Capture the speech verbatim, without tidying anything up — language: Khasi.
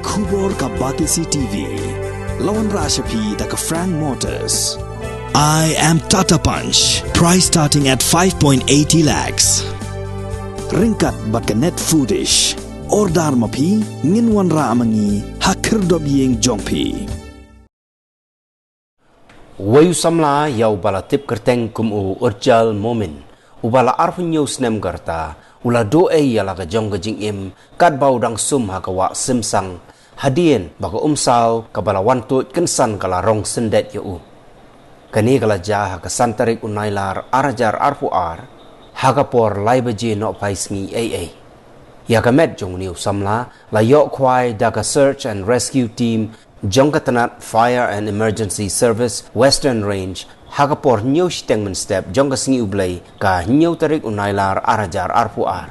Khubor ka Batesi T V. La wanrah sha phi da ka Frank Motors. I am Tata Punch. Price starting at five point eighty lakhs. Ryngkat bad ka Net Foodish. Order ma phi, ngin wanrah ma ngi ha khyrdop ïing jong phi. Wei u samla ïa uba la tip kyrteng kum u Urjal Momin, uba la arphew hynñiew snem ka rta, u la duh ei ïa la ka jong ka jingim katba u dang sum ha ka wah Simsang, hadien ba ka umsaw kaba la wan tuid kynsan ka la rong syndet ïa u. Kane ka la jia ha ka san tarik u Nailar ar hajar arphew ar, ha ka por lai baje nohphai sngi ei ei. Ïa ka met jong une u samla la ïoh khwai da ka Search and Rescue Team jong ka tnat Fire and Emergency Service Western Range ha ka por hynñiew shiteng mynstep jong ka sngi U Blei, ka hynñiew tarik u Nailar ar hajar arphew ar.